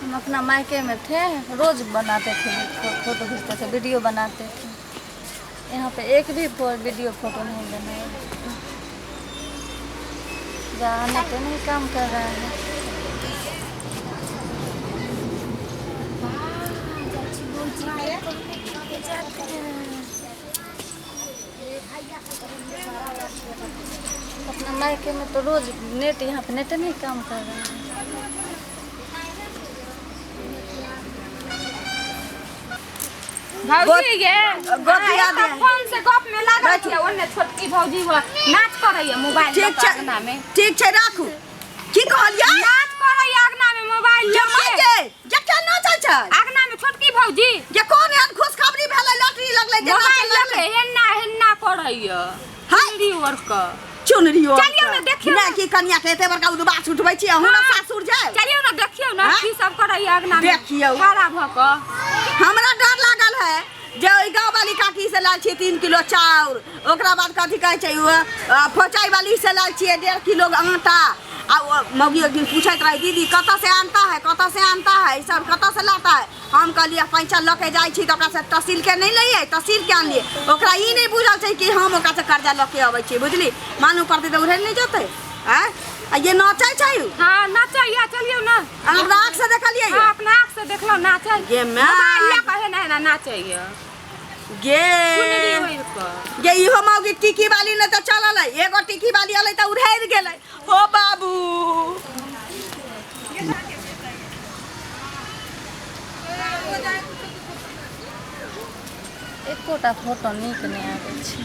हम अपना मायके में थे, रोज बनाते थे, फोटो खींचते थे, वीडियो बनाते थे। यहाँ पे एक भी वीडियो फोटो नहीं बनाए। जाने तो नहीं काम कर रहा है। अपना मायके में तो रोज नेट, यहाँ पे नेट नहीं काम कर रहा है। भौजी गे, गोतिया दे। फोन से गप में लागल छै, ओने छोटकी भौजी हो नाच करैया मोबाइल ठीक छै। अंगना में। ठीक छै, राखू। की कहलियै? नाच करैया अंगना में मोबाइल जे लऽ के। माय जे के नाचै छै अंगना में छोटकी भौजी। जे कोन एहन खुशखबरी भेलै, लॉटरी लगलै जे नाचै मोबाइल लऽ के लगलै? हेन्ना हेन्ना करैया हाय। चुनरी ओढ़ कऽ। चुनरी ओढ़ चलियौ कऽ। ने, देखियौ नहि ने। की कनिया के एते बड़का उदबास उठबै छी अहूँ ने? हाँ। सासुर जाय। चलियौ ने, देखियौ ने हाँ? की सब करैया अंगना में। देखियौ। खड़ा भऽ कऽ। हमरा डर लागल है जे ओहि गाँव वाली काकी से लाल छियै 3 किलो चाउर, ओकरा बाद कथी कहै छै ओ, फोचाइ वाली से लाल छियै 1.5 किलो आटा। आ ओ मौगी एक दिन पूछैत रहै, दीदी कतऽ से आनता है, कतऽ से आनता है, ई सब कतऽ से लाता है? हम कहलियै पैसा लऽ के जाइ छी तऽ ओकरा से तहसील के नहि लैयै, तहसील के आनलियै। ओकरा ई नहि बुझल छै कि हम ओकरा से कर्जा लऽ के अबै छियै, बुझली? मालूम पड़तै तऽ उड़ै नहि जेतै। आँय, आ ये नाचै छै उ? हाँ, नाचैया, चलियौ ने। अहाँ अपना आँख से देखलियै? हाँ, अपना आँख से देखलहुँ नाचै। गे my. Mobile लऽ कऽ हेना हेना नाचैया गे चुनरी ओढ़ि कऽ। गे, इहो मौगी टिकी वाली नहि तऽ चलल है। एगो टिकी वाली अलै तऽ उड़ैर गेलै। हो बाबू, एकोटा फोटो नीक नहि आबै छै।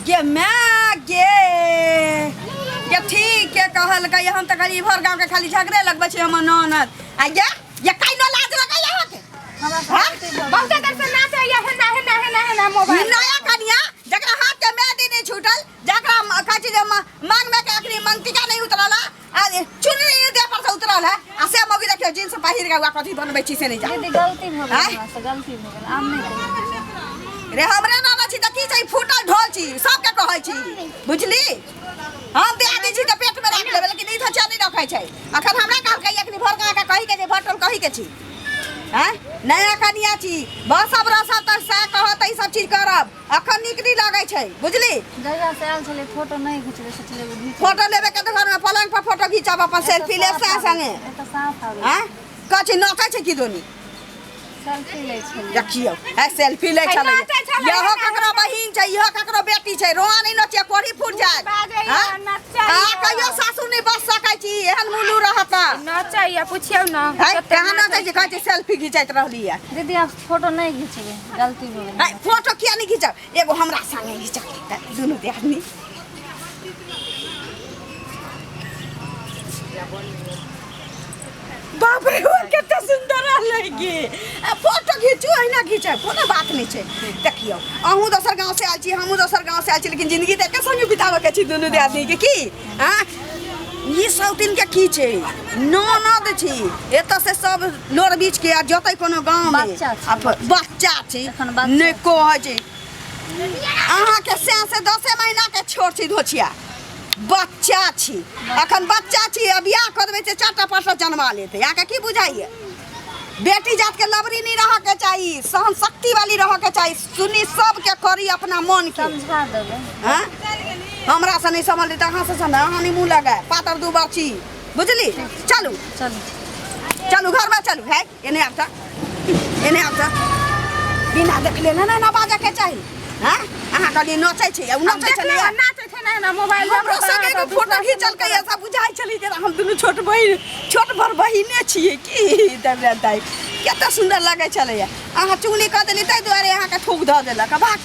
गे my गे, गे ठीक के कहलकै। हम तऽ खाली भर गाँव के खाली झगड़े लगबै छै हमर ननद। आ गे, ये काइनो लाज लगै अहाँके? हमरा हाँ? बहुते देर से नाचैया हेना हेना हेना हेना मोबाइल। ई नया कनिया जकरा हाथ के मेहंदी नहीं छूटल, जकरा कहै छै जे मांग में के अखनी मंतिका नहीं उतरल है, आ चुनरी देह पर से उतरल है, आ से मौगी देखियौ जींस पहिर के हुआ कथी बनबै छी से नहीं जान। दीदी, गलती भऽ गेल। आँय? हमरा से गलती भऽ गेल, आब नहि करबै। रे, हमरे नाना छी तऽ की छै? फूटल ढोल छी, सबके कहै छी, बुझली? हम दे दै छी तऽ पेट में राख लेबै, लेकिन ई धचा नहि रखै छै। अखन हमरा कहलकै अखनी भर गाँव के कही के जे भर टोल कही के छी। आँय, नया कनिया छी, बसब रसब तऽ सएह कहत, ई सब चीज करब अखन नीक नहि लगै छै, बुझली? जहिया से आयल छलै फोटो नहि घिचबै, सोचलियै घिच। फोटो लेबे के तऽ घरमे पलंग पर फोटो घिचब, अपन सेल्फी लेब सएह संगे। एतऽ साफ आबै। आँय, कहै छै नचै छै की दोनी? सेल्फी लै छलियै। देखियौ, है सेल्फी लै छलै। नाचै छलै। इहो ककरो बहिन छै, इहो ककरो बेटी छै। रोआ नहि नचियै, कोढ़ी फूट जायत। बाजैया, आँय? नचैया। आ कहियो सासुर नहि बच सकै छी एहन मुलू रहत तऽ। नचैया, पुछियौ ने। है कते कहाँ नाचै। नचै छै? कहै छै सेल्फी घिचैत रहली है। दीदी, आब फोटो नहि घिचबै, गलती भऽ गेल। है, फोटो किया नहि घिचब? एगो हमरा संगे घिचब तऽ दुनू आदमी। बाप रे, ओ कते सुन्दर रहलै गे। आ फोटो घिचू, अहिना घिचब, कोनो बात नहि छै। देखियौ, अहूँ दोसर गाँव से आयल छी, हमहूँ दोसर गाँव से आयल छी, लेकिन जिंदगी तऽ एके संगे बिताबऽ के छै दुनू आदमी के। की आँ, ई सौतिन के की छै? ननद छी, एतऽ से सब लोर बीच के आ जतै कोनो गाँव में। बच्चा छै। आ बच्चा छी। एखन बच्चा। नहि कहै छै अहाँके सएह से 10 महीना के छोट छी धोछिया। बच्चा छी, अखन बच्चा छी। आ बियाह कऽ देबै से 4टा 5टा जन्मा लेतै। अहाँके की बुझाइए? बेटी जात के लबरी नहीं रह के चाही, सहन शक्ति वाली रह के चाही। सुनी सबके करी अपना मन के। समझा देबै। हाँ? हमरा से नहीं समझ तऽ अहाँ से समझ। अहाँ नहीं मुँह लगाए, पातर दू बार छी, बुझली? चलू। चलू। चलू, घर में चलू। है एने आब तऽ, एने आब तऽ। बिना देखले ने ना बाजऽ के चाही। हाँ, अहाँ कहलियै नचै छै, उ नचै छलै। नाचै छै ने एना मोबाइल लऽ हमरो कऽ। संगे एगो फोटो घिचलकै, ऐसा बुझाइ छलै जे हम दुनू छोट बहिन, छोट बड़ बहिने छियै की। तब दाइ कते सुन्दर लगै छलैया। अहाँ चुगली कऽ देली ताहि दुआरे अहाँके थूक धऽ देलक। भाग।